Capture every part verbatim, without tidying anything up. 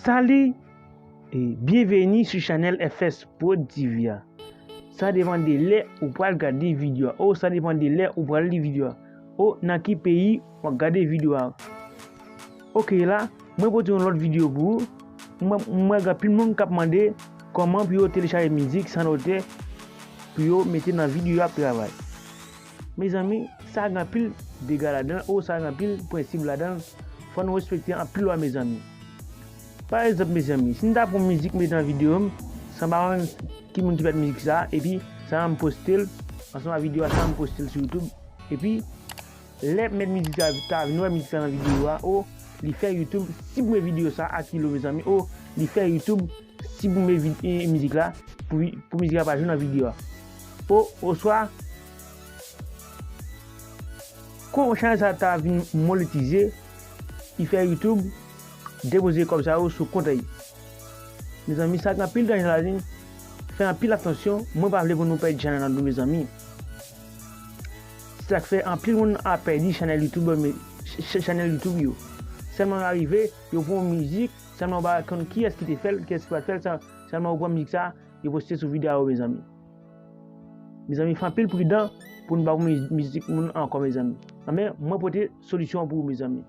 Salut et bienvenue sur chanèl F S Prod T V a. Sa depann de lè ou pral gade videyo a. O, sa depann de lè ou pral li videyo a. O, nan ki peyi w ap gade videyo a. Ok, la, mwen pote yon lòt videyo pou ou. Mwen, mwen gen anpil moun k ap mande kòman pou yo telechaje mizik san lotè pou yo mete nan videyo y ap travay. Mezanmi, sa gen anpil dega ladan l, o sa gen anpil prensip ladan l. Fò nou respekte anpil lwa, mezanmi. Pa egzanp, mezanmi, si m ta pran mizik mete nan videyo m, san m pa konn ki moun ki fè mizik sa, epi sa m poste l, ansanm ak videyo a, sa m poste l sou YouTube, epi lè mèt mizik sa ta vin wè mizik sa nan videyo a, o, li fè YouTube siprime videyo sa a kilo, mezanmi, o, li fè YouTube siprime vi-, e, mizik la pou, pou mizik la pa jwe nan videyo a. O, oswa, kon chanèl sa ta vin monetize, li fè YouTube depoze kòb sa yo sou kont a li. Mezanmi, sa gen anpil danje ladan l, fè anpil atansyon, mwen pa vle pou nou pèdi chanèl nan nou, mezanmi. Se sa k fè anpil moun ap pèdi chanèl YouTube, ch-, ch-, chanèl YouTube yo. Sèlman yo arive, yo pran yon mizik, sèlman yo pa konn kiyès ki te fè l, kiyès ki pa t fè l, sè-, sèlman yo pran mizik sa, yo poste sou videyo a yo, mezanmi. Mezanmi, fè anpil pridan pou nou pa pran miz-, mizik moun ankò, mezanmi. Anben, mwen pote solisyon an pou ou, mezanmi.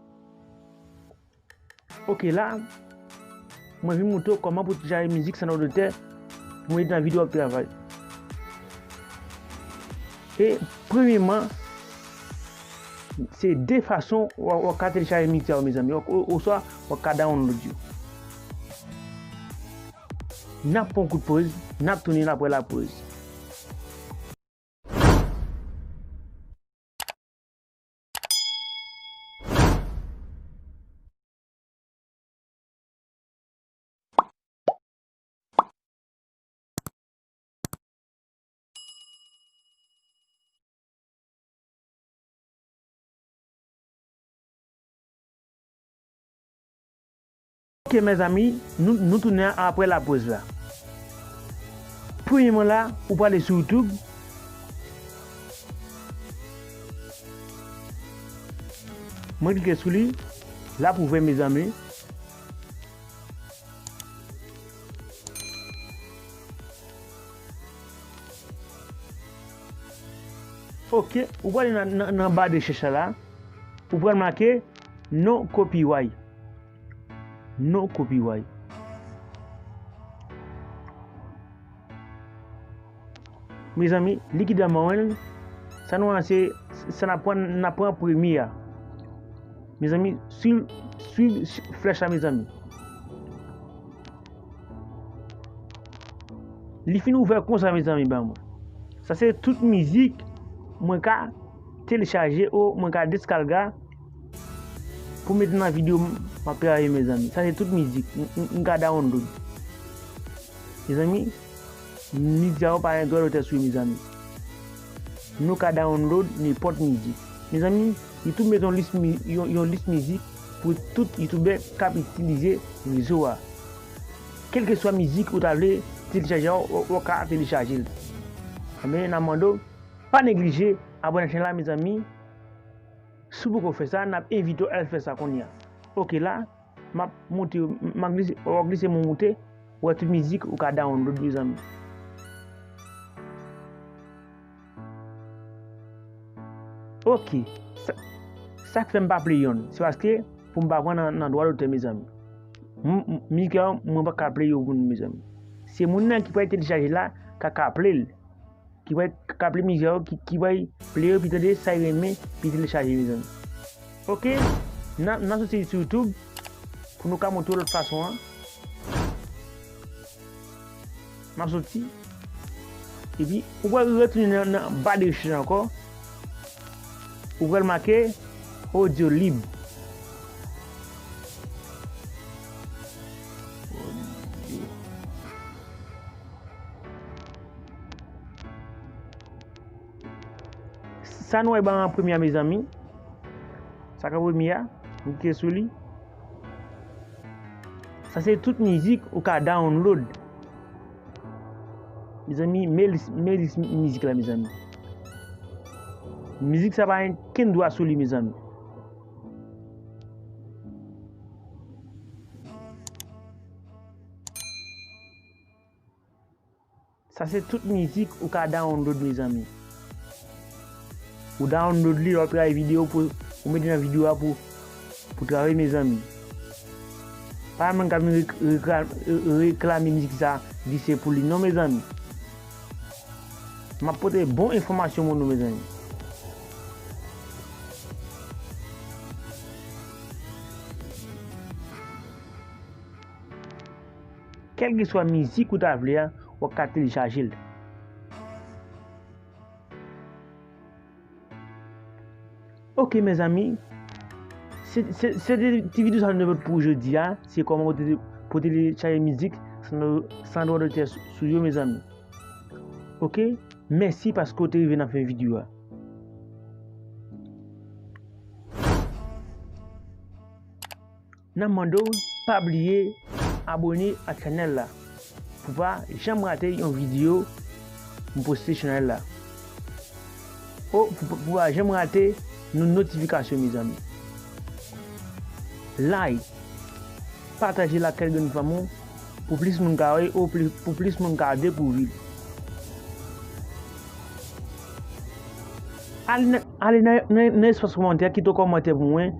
Ok, la, mwen vin montre w kòman pou telechaje mizik san lòt otè pou mete nan videyo w ap travay. E, premyeman, se de fason w, w ka telechaje mizik sa yo, mezanmi, o, o, oswa w ka download yo. N ap pran yon kout poz, n ap tounen apre lapoz. Ok, mezanmi, nou, nou tounen apre lapoz la. Premyeman la, ou prale sou YouTube. Mwen klike sou li. L ap ouvè, mezanmi. Ok, ou prale nan, nan, nan ba de rechèch la, ou pral make non copyright. Non copyright. Mezanmi, li ki dan mwen, sa nou an se, sa n ap pran, n ap pran premye a. Mezanmi, swiv, swiv flèch la, mezanmi. Li fin ouvè konsa, mezanmi, ban mwen. Sa se tout mizik mwen ka telechaje o mwen ka deskalga pou mete nan videyo m ap travay, mezanmi. Sa se tout mizik m, m, m ka download. Mezanmi, mizik sa yo pa gen dwa dotè sou yo, mezanmi. Nou ka download nenpòt mizik. Mezanmi, YouTube mete yon lis mi-, yon, yon lis mizik pou tout youtubè k ap itilize rezo a. Kèlkeswa mizik ou ta vle telechaje a, w, w ka telechaje l. Anben, n ap mande w, pa neglije abòne ak chanèl la, mezanmi. Si w poko fè sa, n ap envite w al fè sa kounye a. Ok, la, m ap montre w, m ap glise, w ap glise m monte, w wè tout mizik ou ka download, mezanmi. Ok. Sa, sa k fè m pa play yonn, se paske pou m pa pran nan, nan dwa dotè, mezanmi. M, m, mizik yo, mwen pa ka play yo pou nou, mezanmi. Se moun nan ki pral telechaje la ka, ka play l. Ki pral ka play mizik yo, ki, ki pral play yo, pi tande sa y renmen, pi telechaje, mezanmi. Ok, n a, n a soti sou YouTube pou nou ka montre w lòt fason an. M ap soti. Epi, ou pral retounen nan, nan ba de rechèch ankò. Ou pral make Audiolib. Sa nou wè ban an premye a, mezanmi. Sa k an premye a, nou klike sou li. Sa se tout mizik ou ka download. Mezanmi, men lis, men lis mizik la, mezanmi. Mizik sa pa gen kenn dwa sou li, mezanmi. Sa se tout mizik ou ka download, mezanmi. Ou download li, w ap travay videyo pou, ou mete nan videyo a pou, pou travay, mezanmi. Pa moun k ap vin rek-, rekla-, reklame mizik sa, di se pou li. Non, mezanmi. M ap pote bon enfòmasyon pou nou, mezanmi. Kèlkeswa mizik ou ta vle a, w ap ka telechaje l. Ok, mezanmi. Se, se, se te ti videyo sa nou te pote pou jodi a. Se kòman pou te, pou telechaje mizik san, san dwa dotè sou, sou yo, mezanmi. Ok? Mèsi paske w te rive nan fen videyo a. N ap mande w pa bliye abòne ak chanèl la pou pa janm rate yon videyo m poste chanèl la. O, pou, pou pa janm rate nou notifikasyon, mezanmi. Like, pataje l ak kèk grenn fanmi w pou plis moun ka wè, o pli-, pou plis moun ka dekouvri l. Ale nan, ale nan, nan, nan espas kòmantè, kite yon kòmantè pou mwen,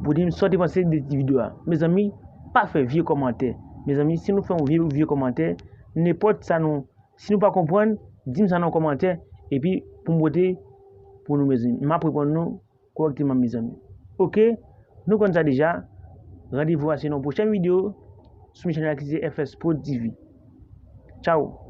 pou di m sa w te panse de ti videyo a. Mezanmi, pa fè vye kòmantè. Mezanmi, si nou fè yon vye, vye kòmantè, nenpòt sa nou, si nou pa konprann, di m sa nan kòmantè, epi pou m pote pou nou, mezanmi. M ap reponn nou kòrèkteman, mezanmi. Ok? Nou konn sa deja. Randevou a se nan yon pwochèn videyo sou men chanèl la ki se F S Prod T V. Tchao!